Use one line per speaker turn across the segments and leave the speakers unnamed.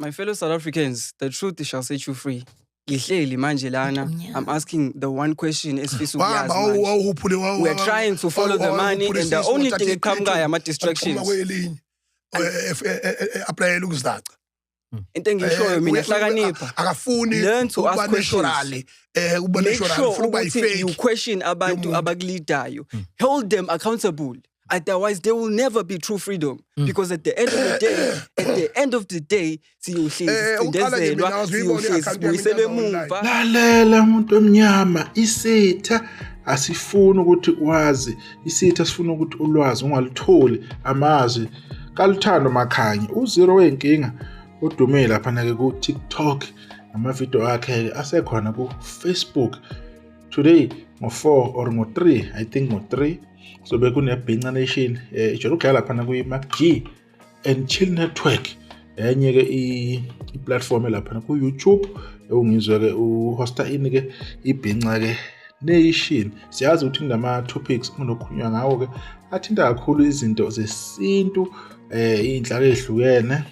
My fellow South Africans, the truth shall set you free. Ngihleli manje lana, I'm asking the one question esifisa ukuyazi
Wahamba
manje.
wawuhuphule.
We are trying to follow the money and the only thing eqhamukayo ama-distractions.
Kwelinye applyela ukuzaca.
Into engishoyo mina, hlakanipha.
Akafuni
Learn to ask
ukuba
questions.
natural, ukuba
Make
natural,
sure
ufuna ukuba
ukuthi you
i-fake
question abantu
yomuntu.
abakuleadayo. Hold them accountable. Otherwise, there will never be true freedom. Because at the end of the day, at the end of the day, siyohlezi
Uqala nje mina
sicindezelwa,
ngiyibona
siyohlezi
i-account yami
sibuyiselwe
online.
emuva.
Lalela, umuntu omnyama, isitha asifuni ukuthi wazi, isitha sifuna ukuthi ulwazi ungalutholi. Amazwi kaLuthando Makhanya, uzero wey'nkinga, udume laphana-ke ku-TikTok namavidiyo akhe-ke asekhona ku-Facebook. Today ngo-4 or ngo-3, I think ngo-3, kuzobe kune-Bhinca Nation, ijwayele ukudlala laphana kwi-Mark G and Chill Network, enye-ke i-platform elaphana ku-YouTube ewungizwe-ke uhosta ini-ke iBhinca-ke Nation. Siyazi ukuthi kunama-topics kunokhulunywa ngawo-ke athinta kakhulu izinto zesintu, iy'nhlaka ey'hlukene,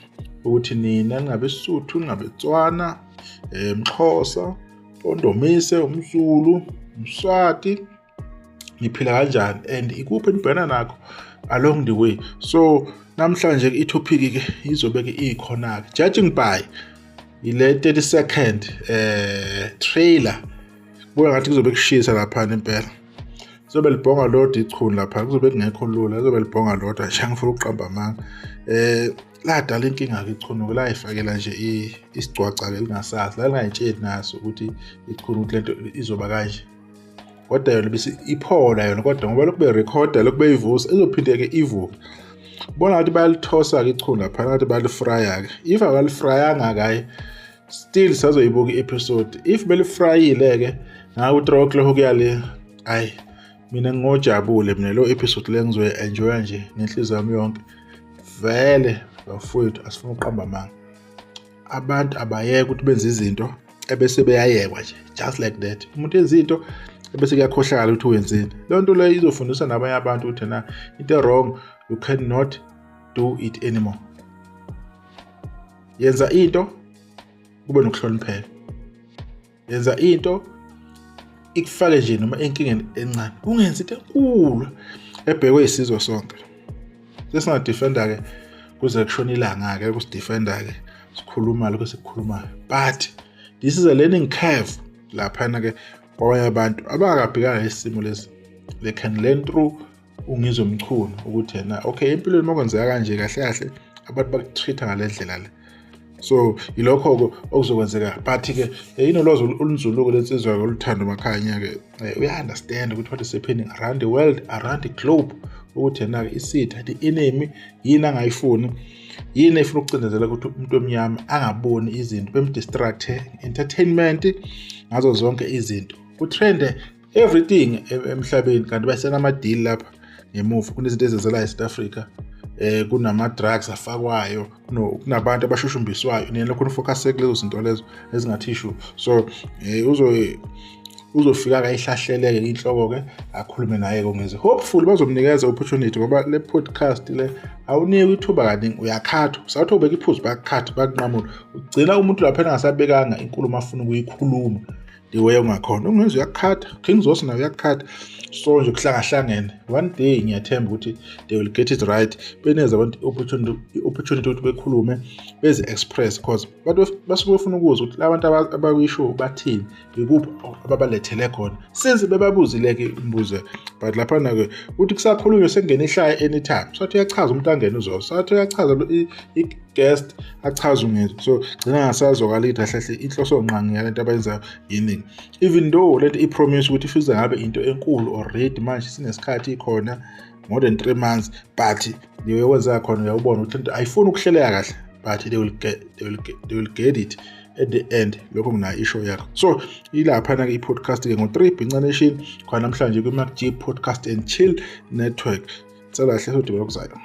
ukuthi nina ningabe Sotho, ningabe Tswana, Mxhosa, Pondomise, umZulu, umSwati, niphila kanjani and ikuphi enibhekana nakho along the way. So namhlanje i-topic ke izobe ke ikhona ke, judging by ile 30 second trailer, kubuka ngathi kuzobe kushisa lapha impela. Kuzobe libhonga lodwa ichunu lapha, kuzobe kungekho lula, kuzobe libhonga lodwa nje, angifuna ukuqamba amanga. Ladala inkinga-ke ichunu, layifakela nje isigcwaca-ke lingasazi, lalingayitsheli naso ukuthi ichunu ukuthi lento izoba kanje, kodwa yona bese iphola yona, kodwa ngoba lokhu berekhoda, lokhu beyivusa, izophinde-ke ivuke. Bona ngathi bayalithosa-ke ichunu lapha, ngathi bayalifraya-ke. If abalifrayanga-ke, hhayi, still sazoyibuka i-episode. If belifrayile-ke ngaku 3 o'clock kuya le, hayi, mina ngingojabule mina lo episode le ngizoyi-enjoya nje ngenhliziyo yami yonke. Vele bafowethu, asifuna ukuqamba amanga, abantu abayeke ukuthi benze izinto ebese beyayekwa nje just like that. Umuntu enza into ebese kuyakhohlakala ukuthi wenzeni. Leyo nto leyo izofundisa nabanye abantu ukuthi na into wrong, you cannot do it anymore. Yenza into kube nokuhlonipheka, yenza into ikufake nje noma enkingeni encane, ungenzi into enkulu ebhekwe isizwe sonke. Sesingadefenda-ke kuze kushona ilanga-ke, kusidefenda-ke sikhuluma lokho esikukhulumayo, but this is a learning curve laphana-ke kwabanye abantu abangakabhekana nesimo lesi. They can learn through uNgizwe Mchunu ukuthi yena, okay, empilweni uma kwenzeka kanje, kahle kahle abantu bakutreat ngale ndlela le. So ilokho-ke okuzokwenzeka, but-ke inolwazi olunzulu-ke lensizwa-ke oluthando Makhanya-ke, uya-understand ukuthi what is happening around the world, around the globe, ukuthi yena-ke isitha, the enemy, yini angayifuni, yini efuna ukucindezela ukuthi umuntu omnyama angaboni izinto, bemdistracte entertainment ngazo zonke izinto, kutrende everything emhlabeni, kanti basenama-deal lapha ngemuva. Kunezinto ezenzelayo e-South Africa, kunama-drugs afakwayo, kunabantu abashushumbiswayo, nina lokhu nifocuse kulezo zinto lezo ezingathishu. So uzofika kayihlahleleke inhloko-ke, akhulume naye kongeze. Hopefully bazomnikeza opportunity, ngoba le podcast le awunikwe ithuba kaningi, uyakhathwa, sawuthi ubeka iphuzu, bayakukhatha, bayakunqamula, ugcina umuntu lapha engasabekanga inkulumo afuna ukuyikhuluma the way ungakhona. Ungenza uyakukhatha, King Zoso naye uyakukhatha, so nje kuhlangahlangene. One day ngiyathemba ukuthi they will get it right, benikeze abantu i-opportunity ukuthi bekhulume, bezi-express, cause abantu basuke befuna ukuzwa ukuthi la bantu abakwishow bathini, ikuphi ababalethele khona, since bebabuzile-ke imibuzo. But laphana-ke uthi kusakhulunywa sekungena ihlaya anytime, sathi uyachaza umuntu angene uzoso, sathi uyachaza i-guest, achaze ungezwe, so gcina ngasazwakala ukuthi kahle kahle inhloso ngqangi yalento abayenzayo yini, even though lento i-promise ukuthi ifuze ngabe into enkulu already manje sinesikhathi ikhona more than 3 months, but leyo kwenzeka khona uyawubona ukuthi lento ayifuni ukuhleleka kahle, but they will get it at the end. Lokho nginayo isho yakho. So ilaphana-ke i-podcast-ke ngo-3, Bhinca Nation, khona namhlanje kwi-Mark G Podcast and Chill Network. Tsela kahle, sodibela kuzayo.